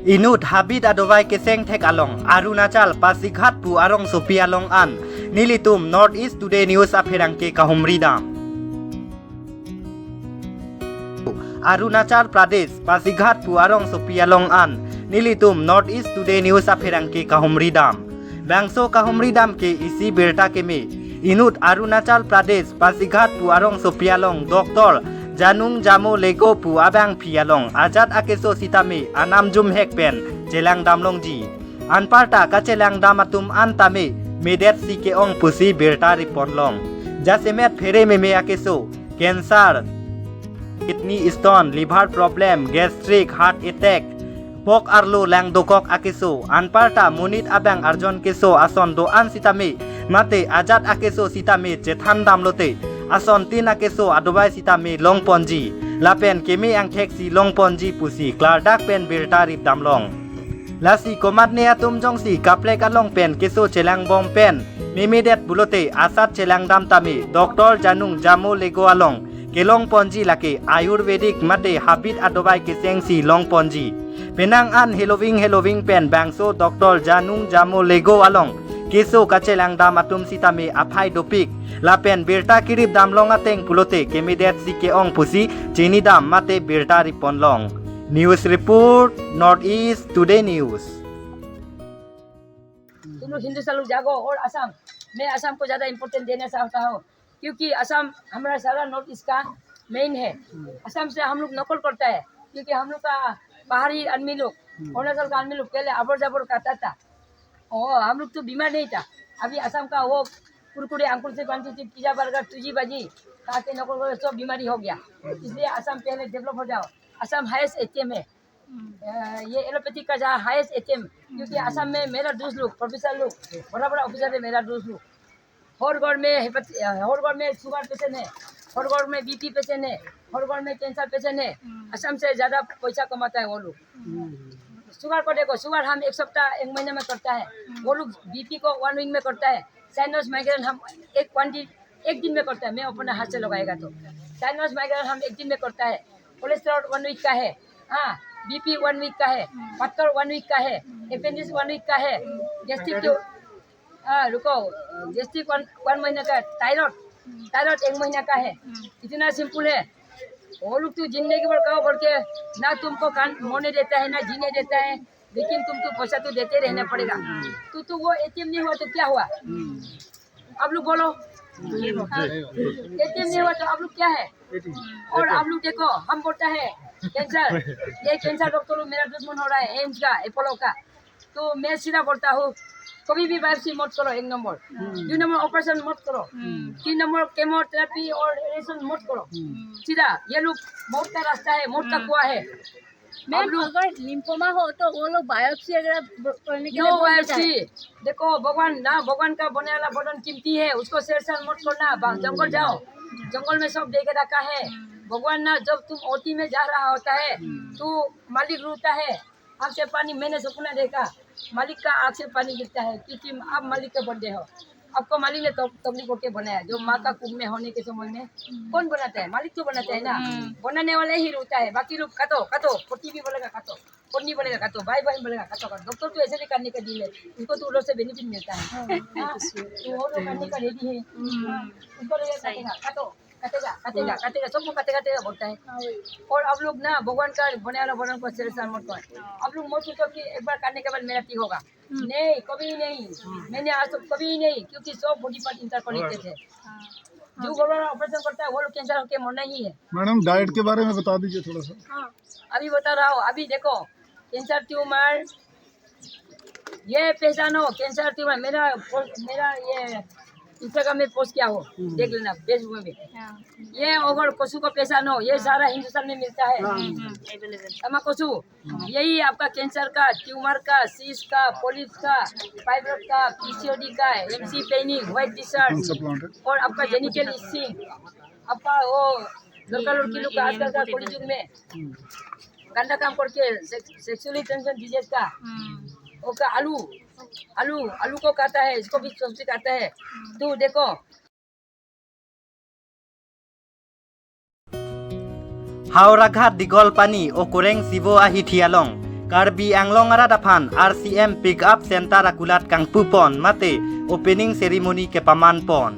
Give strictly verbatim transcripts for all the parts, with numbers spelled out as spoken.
Inut habit adovai keseng thek along Arunachal Pasighat pu arongsopi along an nelitum North East Today News apherangke kahumri dam. Arunachal Pradesh Pasighat pu arongsopi along an nelitum North East Today News apherangke kahumri dam. Bangso kahumri dam ke isi birta keme. Inut Arunachal Pradesh Pasighat pu arongsopi along Doctor Janung Jamo Lego pu abangpi along ajat akeso sitame anamjumhek pen chelang damlongji. Anparta kachelang dam atum an tame medet si ke-ong pusi birta ripon long. Jasemet phere meme akeso, cancer, kidney stone, liver problem, gastric, heart attack, bok arlo lang dokok akeso, anparta monit abang arjon keso ason do-an sitame, mate ajat akeso sitame chethan damlote, asontin akeso adovai sitame longponji, lapen keme angthek si longponji pusi klardak pen birta rip damlong. Lasi komatne atum jongsi kaplek along pen keso chelang bom pen memedet pulote asat chelang dam tame Doctor Janung Jamo Lego along kelongponji lake Ayurvedic mate habit adovai keseng si longponji. Penang an heloving heloving pen bangso Doctor Janung Jamo Lego along keso kachelang dam atum sitame aphai dopik. Lapen birta kerip damlong ateng pulote kemedet si ke-ong pusi chini dam mate birta ripon long. News report, North East Today News. तुम लोग हिंदुस्तान लोग जागो और असम, मैं असम को ज्यादा इम्पोर्टेंट देना चाहता हूँ, क्योंकि असम हमारा सारा नॉर्थ ईस्ट का मेन है। असम से हम लोग नकल करता है, क्योंकि हम लोग का पहाड़ी आदमी लोग, अरुणाचल का आदमी लोग पहले आबर जाबर खाता था। ओ, हम लोग तो बीमार नहीं था। अभी असम का वो कुरकुरे, अंकुर से पानी, पिज्जा, बर्गर, तुजी बाजी खा के नकल करके सब बीमारी हो गया। इसलिए असम पहले डेवलप हो जाओ। असम हाईएस्ट एटीएम है। अ, ये एलोपैथी का जहाँ हाईएस्ट एटीएम, क्योंकि असम में मेरा दोस्त लोग, प्रोफेसर लोग, बड़ा बड़ा ऑफिसर है मेरा दोस्त लोग। हर घर में हेपेट-, अ, हर घर में शुगर पेशेंट है, हर घर में बीपी पेशेंट है, हर घर में कैंसर पेशेंट है। असम से ज्यादा पैसा कमाता है वो लोग। शुगर को देखो, शुगर हम एक सप्ताह, एक महीने में करता है, वो लोग बीपी को वन वीक में करता है। साइनस माइग्रेन हम एक वन दिन, एक दिन में करता है, मैं अपना हाथ से लगाएगा तो। साइनस माइग्रेन हम एक दिन में करता है। कोलेस्ट्रॉल वन वीक का है, हाँ, बीपी वन वीक का है, पत्थर वन वीक का है, अपेंडिक्स वन वीक का है, गैस्ट्रिक तो, हाँ, रुको, गैस्ट्रिक वन, वन महीने का है, थायराइड, थायराइड एक महीना का है। इतना सिंपल है। वो लोग तो जिंदगी भर कहो बोल के, ना तुमको खान होने देता है, ना जीने देता है, लेकिन तुमको पैसा तो देते रहना पड़ेगा। तो, तो वो एटीएम नहीं हुआ तो क्या हुआ? आप लोग बोलो। हाँ। एटीएम नहीं हुआ तो आप लोग क्या है? और आप लोग देखो, हम बोलता है कैंसर, ये कैंसर डॉक्टर लोग मेरा दुश्मन हो रहा है, एम्स का, अपोलो का। तो मैं सीधा बोलता हूँ, कभी भी बायोप्सी मत करो, एक नंबर। दो नंबर ऑपरेशन मत करो। तीन नंबर केमोथेरेपी और रेडिएशन मत करो। सीधा, ये लोग मौत का रास्ता है, मौत का कुआं है। मैम, आप लोग अगर लिम्फोमा हो तो वो लोग बायोप्सी वगैरह ब- करने के लिए नो बोल देता है। बायोप्सी। देखो, भगवान ना, भगवान का बनाने वाला बर्तन कीमती है, उसको छेड़छाड़ मत करना। बा- जंगल जाओ, जंगल में सब दे के रखा है। भगवान ना, जब तुम ओटी में जा रहा होता है, तो मालिक रोता है, आंख से पानी, मैंने सपना देखा, मालिक का आंख से पानी गिरता है, क्योंकि आप मालिक के बंदे हो। आपको मालिक ने तब- तकलीफ होके बनाया, जो माँ का कुख में होने के समय में कौन बनाता है? मालिक तो बनाता है ना। बनाने वाला ही रोता है, बाकी लोग काटो, काटो, फोर्टी भी बोलेगा काटो, फोर्टी बोलेगा काटो, बाय बाय बोलेगा काटो, काटो। डॉक्टर तो ऐसे भी काटने का दिल है, उसको तो उधर से बेनिफिट मिलता है। हाँ, तो वो लोग काटने का रेडी है। हाँ, उसको ले काटेगा, काटो, काटेगा, काटेगा, काटेगा, सबको काटेगा, काटेगा बोलता है। और आप लोग ना भगवान का बनाने वाला बर्तन को छेड़छाड़ मत करो। आप लोग मत सोचो कि एक बार काटने के बाद मेरा ठीक होगा। नहीं, कभी नहीं। मैंने आज तक कभी नहीं, क्योंकि सब बॉडी पार्ट इंटरकनेक्टेड है। जो गलवान ऑपरेशन करता है, वो लोग कैंसर होके मरना ही है। मैडम, डाइट के बारे में बता दीजिए थोड़ा सा। अभी बता रहा हूँ, अभी देखो, कैंसर ट्यूमर, ये पहचानो, कैंसर ट्यूमर, मेरा पोस्ट, मेरा ये इंस्टाग्राम में पोस्ट किया हो, देख लेना, फेसबुक में। ये अगर कचू को पहचानो, ये सारा हिंदुस्तान में मिलता है। तमा कचू, यही आपका कैंसर का, ट्यूमर का, सिस्ट का, पॉलिप्स का, फाइब्रॉइड का, पीसीओडी का, एमसी पेनिंग, व्हाइट डिस्चार्ज, कौन सा प्लांट है? और आपका जेनिटल इचिंग, आपका वो लड़का लड़की लोग का आजकल का कलयुग में गंदा काम करके सेक्सुअली ट्रांसमिटेड डिजीज का, वो का आलू, आलू, आलू को खाता है, इसको भी सब्जी खाता है। तो देखो, Howraghat Digolpani o Koreng Sibo ahithi along Karbi Anglong arat aphan R C M Pick Up Center akulat kangpupon mate opening ceremony kepamanpon.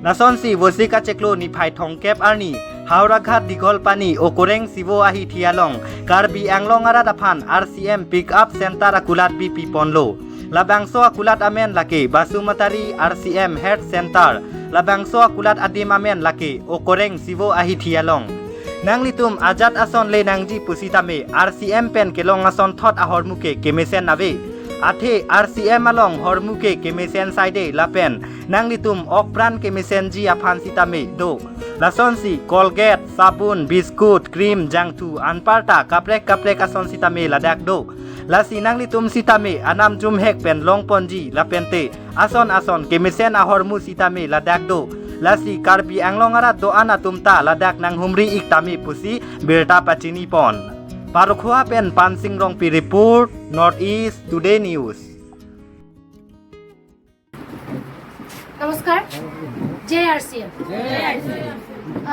Lasonsi Vosik achiklo niphai thomkep arni Howraghat Digholpani Okoreng Sivo ahithi along Karbi Anglong arat aphan R C M Pick Up Center akulat bipiponlo. Labangso akulat amen lake Basumatary R C M Health Center. Labangso akulat adim amen lake Okoreng Sivo ahithi along. Nanglitum ajat ason le nangji pusitame R C M pen kelong asonthot ahormu ke kemesen ave. Athe R C M along hormu ke kemesen saide lapen nanglitum okpran kemesenji aphan sitame do. Lasonsi Colgate, sabun, biscuit, cream, jangthu, anparta kaprek kaprek ason sitame ladak do. Lasi nanglitum sitame anam jumhek pen longponji lapente ason ason kemesen ahormu sitame ladak do. Lasi Karbi Anglong arat do-an atum ta ladak nanghumri ik tame pusi birta pachinipon. Parokhowa pen Pansing Rongpi report, North East Today News. নমস্কাৰ। J R C M.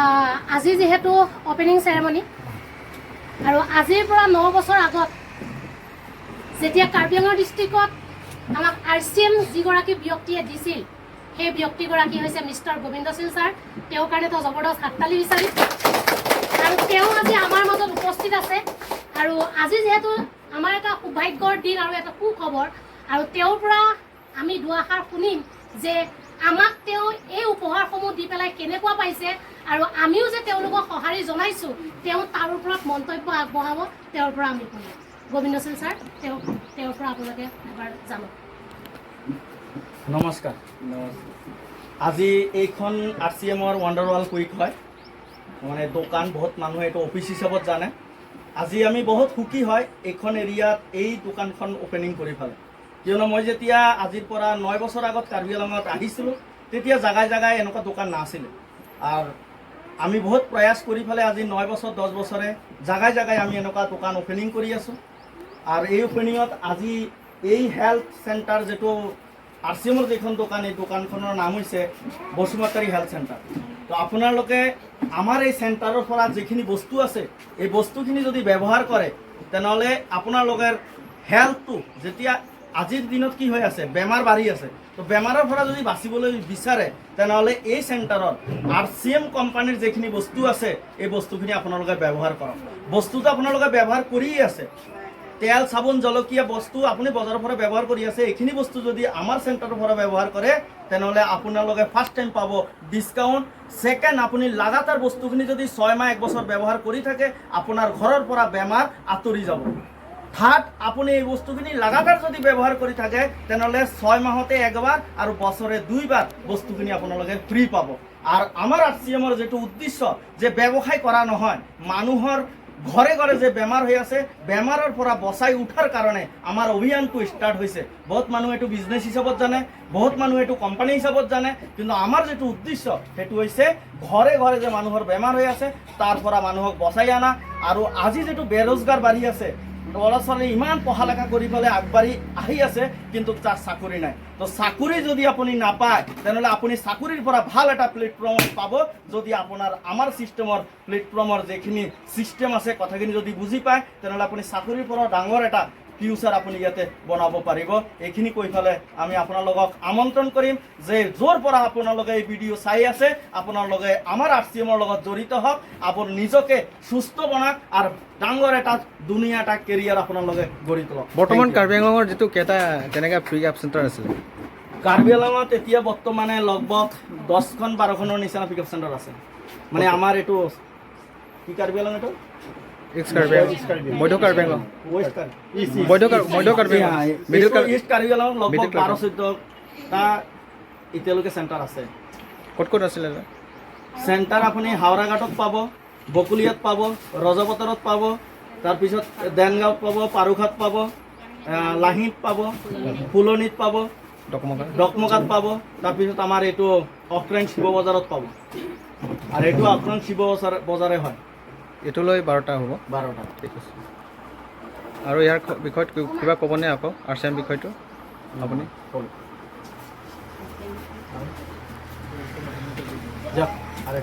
আহ, আজি যিহেতু অপেনিং চেৰেমনি আৰু আজিৰ পৰা ন বছৰ আগত যেতিয়া কাৰ্বি আংলং ডিষ্ট্ৰিক্টত আমাক আৰ চি এম যিগৰাকী ব্যক্তিয়ে দিছিল, সেই ব্যক্তিগৰাকী হৈছে মিষ্টাৰ গোবিন্দ শীল ছাৰ। তেওঁৰ কাৰণে এটা জবৰদস্ত হাততালি বিচাৰিম। আৰু তেওঁ আজি আমাৰ মাজত উপস্থিত আছে। আৰু আজি যিহেতু আমাৰ এটা সৌভাগ্যৰ দিন আৰু এটা সুখবৰ, আৰু তেওঁৰ পৰা আমি দুআষাৰ শুনিম যে আমাক তেওঁ এই উপহাৰসমূহ দি পেলাই কেনেকুৱা পাইছে, আৰু আমিও যে তেওঁলোকক সঁহাৰি জনাইছো, তেওঁ তাৰ ওপৰত মন্তব্য আগবঢ়াব। তেওঁৰ পৰা আমি শুনিম। গোবিন্দ শীল ছাৰ, তেওঁ, তেওঁৰ পৰা আপোনালোকে এবাৰ জানক। নমস্কাৰ। আজি এইখন আৰ চি এমৰ ৱাণ্ডাৰ ৱাল কুইক হয়, মানে দোকান, বহুত মানুহে এইটো অফিচ হিচাপত জানে। আজি আমি বহুত সুখী হয় এইখন এৰিয়াত এই দোকানখন অপেনিং কৰি পালে, কিয়নো মই যেতিয়া আজিৰ পৰা নয় বছৰ আগত কাৰ্বি আংলঙত আহিছিলোঁ, তেতিয়া জাগাই জাগাই এনেকুৱা দোকান নাছিলে। আৰু আমি বহুত প্ৰয়াস কৰি পেলাই আজি নয় বছৰ, দহ বছৰে জাগাই জাগাই আমি এনেকুৱা দোকান অপেনিং কৰি আছোঁ। আৰু এই অপেনিঙত আজি এই হেল্থ চেণ্টাৰ যিটো আৰ চি এমৰ যিখন দোকান, এই দোকানখনৰ নাম হৈছে বসুমতাৰী হেল্থ চেণ্টাৰ। তো আপোনালোকে আমাৰ এই চেণ্টাৰৰ পৰা যিখিনি বস্তু আছে, এই বস্তুখিনি যদি ব্যৱহাৰ কৰে, তেনেহ'লে আপোনালোকৰ হেল্থটো, যেতিয়া আজিৰ দিনত কি হৈ আছে, বেমাৰ বাঢ়ি আছে, তো বেমাৰৰ পৰা যদি বাচিবলৈ বিচাৰে, তেনেহ'লে এই চেণ্টাৰত আৰ চি এম কোম্পানীৰ যিখিনি বস্তু আছে, এই বস্তুখিনি আপোনালোকে ব্যৱহাৰ কৰক। বস্তুটো আপোনালোকে ব্যৱহাৰ কৰিয়েই আছে, তেল, চাবোন, জলকীয়া বস্তু আপুনি বজাৰৰ পৰা ব্যৱহাৰ কৰি আছে, এইখিনি বস্তু যদি আমাৰ চেণ্টাৰৰ পৰা ব্যৱহাৰ কৰে, তেনেহ'লে আপোনালোকে ফাৰ্ষ্ট টাইম পাব ডিছকাউণ্ট। ছেকেণ্ড, আপুনি লাগাতাৰ বস্তুখিনি যদি ছয় মাহ, এক বছৰ ব্যৱহাৰ কৰি থাকে, আপোনাৰ ঘৰৰ পৰা বেমাৰ আঁতৰি যাব। থাৰ্ড, আপুনি এই বস্তুখিনি লাগাতাৰ যদি ব্যৱহাৰ কৰি থাকে, তেনেহ'লে ছয় মাহতে একবাৰ আৰু বছৰে দুইবাৰ বস্তুখিনি আপোনালোকে ফ্ৰী পাব। আৰু আমাৰ আৰ চি এমৰ যিটো উদ্দেশ্য যে ব্যৱসায় কৰা নহয়, মানুহৰ ঘৰে ঘৰে যে বেমাৰ হৈ আছে, বেমাৰৰ পৰা বচাই উঠাৰ কাৰণে আমাৰ অভিযানটো ষ্টাৰ্ট হৈছে। বহুত মানুহে এইটো বিজনেছ হিচাপত জানে, বহুত মানুহে এইটো কোম্পানী হিচাপত জানে, কিন্তু আমাৰ যিটো উদ্দেশ্য সেইটো হৈছে ঘৰে ঘৰে যে মানুহৰ বেমাৰ হৈ আছে, তাৰ পৰা মানুহক বচাই অনা। আৰু আজি যিটো বেৰোজগাৰ বাঢ়ি আছে, ল'ৰা ছোৱালী ইমান পঢ়া লেখা কৰি পেলাই আগবাঢ়ি আহি আছে, কিন্তু তাৰ চাকৰি নাই। তো চাকৰি যদি আপুনি নাপায়, তেনেহ'লে আপুনি চাকৰিৰ পৰা ভাল এটা প্লেটফৰ্ম পাব। যদি আপোনাৰ আমাৰ ছিষ্টেমৰ, প্লেটফৰ্মৰ যিখিনি ছিষ্টেম আছে, কথাখিনি যদি বুজি পায়, তেনেহ'লে আপুনি চাকৰিৰ পৰা ডাঙৰ এটা ফিউচাৰ আপুনি ইয়াতে বনাব পাৰিব। এইখিনি কৈ পেলাই আমি আপোনালোকক আমন্ত্ৰণ কৰিম যে য'ৰ পৰা আপোনালোকে এই ভিডিঅ' চাই আছে, আপোনালোকে আমাৰ আৰ চি এমৰ লগত জড়িত হওক, আপুনি নিজকে সুস্থ বনাওক আৰু ডাঙৰ এটা ধুনীয়া এটা কেৰিয়াৰ আপোনালোকে গঢ়ি তোলক। বৰ্তমান Thank you। কাৰ্বি আংলঙৰ যিটো কেইটা তেনেকে পিক আপ চেণ্টাৰ আছিলে? কাৰ্বি আংলঙত এতিয়া বৰ্তমানে লগভগ দহখন বাৰখনৰ নিচিনা পিক আপ চেণ্টাৰ আছে। মানে OK। আমাৰ এইটো কি কাৰ্বি আংলং এইটো? ইষ্ট কাৰ্বি আংলং। ইষ্ট কাৰ্বি আংলং। মধ্য কাৰ্বি আংলং। ৱেষ্ট কাৰ্বি। ইষ্ট, ইষ্ট। মধ্য কাৰ-, মধ্য কাৰ্বি আংলং। ইয়া, মিডিল ইষ্ট, কাৰ্বি ইষ্ট কাৰ্বি আংলং লগভগ মিডিল কাৰ্বি বাৰ চৈধ্যটা এতিয়ালৈকে চেণ্টাৰ আছে। ক'ত ক'ত আছিলে ছাৰ? চেণ্টাৰ আপুনি হাওৰাঘাটত পাব, বকুলিয়াত পাব, ৰজাবতৰত পাব, তাৰপিছত দেনগাঁৱত পাব, পাৰুঘাট পাব, আহ, লাহিত পাব, ফুলনিত পাব, ডকমকা। ডকমকাত পাব, তাৰপিছত আমাৰ এইটো অক্ৰেং শিৱ বজাৰত পাব। আৰু এইটো অক্ৰেং শিৱ বজাৰ-, বজাৰে হয়। এইটো লৈ বাৰটা হ'ব। বাৰটা। ঠিক আছে। আৰু ইয়াৰ খ-, বিষয়ত কি-, কিবা ক'বনে আকৌ, আৰ চি এম বিষয়টো আপুনি? ক'লো। যাওক, আৰু